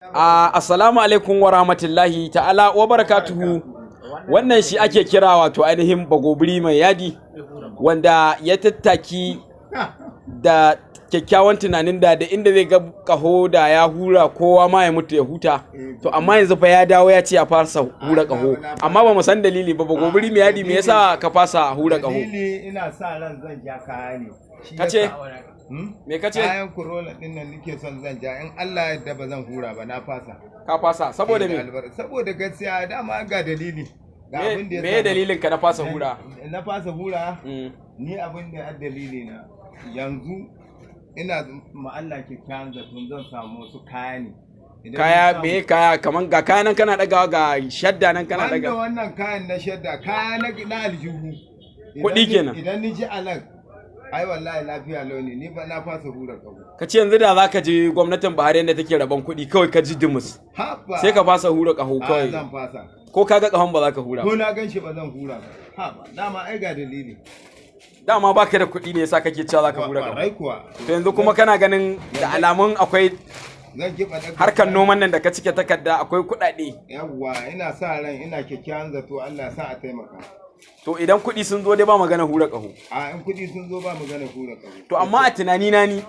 Assalamu alaikum wa rahmatullahi ta'ala wa barakatuhu. Wannan shi ake kira wato ainihin Bagobiri Mai Yadi, wanda ya tattaki da kyakkyawan tunanin da inda zai ga kaho da ya hura, kowa ma ya mutu ya huta. To amma yanzu fa ya dawo ya ce ya fasa hura kaho, amma ba mu san dalili ba. Bagobiri Mai Yadi, me yasa ka fasa hura kaho? Dalili, ina sa ran zan ja kaya ne. Shi Kace? Hmm? Me kace? Kayan Corolla din nan nake son zan ja. In Allah ya yarda, ba zan hura ba, na fasa. Ka fasa saboda me? Saboda gaskiya, dama ga dalili. Ga abin da ya Me sa dalilin ka na fasa hura? Na fasa hura, ni abin da dalili na yanzu, ina ma Allah kyakkyawan zaton zan samu wasu kaya ne. Idan Kaya? na samu- Me kaya? Kaman ga kaya nan kana dagawa, ga shadda nan kana Banda daga. wannan kayan na shadda, kaya na aljihu. Kuɗi kenan. Idan ni ji alert, ai wallahi lafiya launi, ni ba na fasa hura kaho. Ka ce yanzu da zaka je gwamnatin Buhari yadda take rabon kuɗi, kawai ka ji dumus. Haba. Sai ka fasa hura kaho A kawai. zan fasa. Ko ka ga kahon ba za ka hura Ko ba. na gan shi ba zan hura ba. Haba, dama ai ga dalili. Dama baka da kuɗi ne yasa kake cewa za ka hura kaho. Kwarai kuwa. To yanzu kuma kana ganin da alamun akwai Zan kiɓa ɗaga. harkar noman nan da ka cike takarda, akwai kuɗaɗe. Yawwa, ina sa ran, ina kyakkyawan zato, Allah ya sa a taimaka. To idan kuɗi sun zo dai ba magana hura kaho. A in kuɗi sun zo, ba magana hura kaho. To amma a tunani na ni,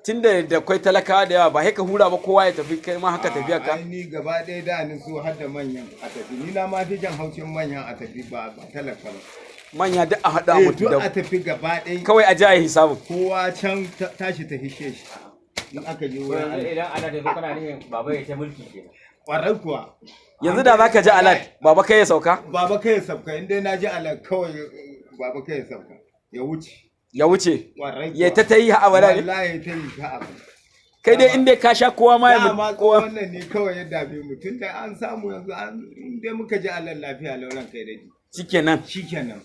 tunda da kwai talakawa da yawa, ba sai ka hura ba, kowa ya tafi, kai ma haka tafiya ka. Ai ni gaba ɗaya da ni so har da manyan a tafi. Ni na ma fi jan haushin manyan a tafi, ba talaka ba. Manya duk a haɗa Eh, mutu duk a da tafi gaba ɗaya. Kawai a ji a yi hisabin. Kowa can tashi ta hishe shi. In aka je wurin Yanzu Allah. idan ana tafi, kana nufin baba ya ta mulki ke? Ƙwarai kuwa. Yanzu da za ka ji alert, baba kai ya sauka? Baba kai ya sauka, in dai na ji alert kawai, baba kai ya sauka. Ya wuce. Ya wuce. Ƙwarai Ya kuwa. ta yi ha abada ne. Wallahi ta yi ha abada. Kai dai in dai ka sha, kowa ma ya Dama mutu kowa. wannan ne kawai ya dame mu, tun da an samu yanzu an in dai muka ji alert, lafiya lauran kai dai. Shikenan. Shikenan.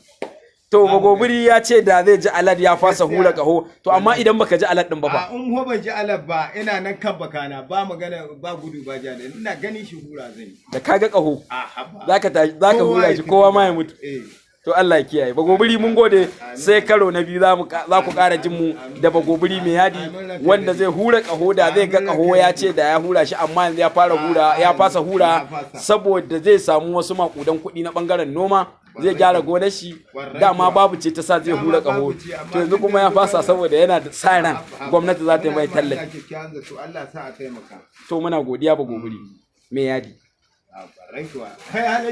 To Bagobiri ya ce da zai ji alert ya fasa hura kaho. To amma idan baka ji alert din ba fa? A in ho ban ji alert ba, ina nan kan bakana, ba magana ba gudu ba ja da, ina ganin shi hura zan yi. Da kaga kaho A haba. zaka tashi zaka Kowa hura ya shi, tafi. kowa ma ya mutu. Eh. To Allah ya kiyaye. Bagobiri, mun gode. Sai karo na biyu za ku ƙara jin mu da Bagobiri Mai Yadi, wanda zai hura kaho da zai ga kaho, ya ce da ya hura shi, amma yanzu ya fara hura, ya fasa hura saboda zai samu wasu makudan kuɗi na bangaren noma, zai gyara gonar shi. Dama babu ce ta sa zai hura kaho. To yanzu kuma ya fasa saboda yana da sa ran gwamnati za ta yi mai Muna tallafi. kyakkyawan zato, Allah sa a taimaka. To muna godiya, Bagobiri Mai Yadi. A ƙwarai kuwa. Kai.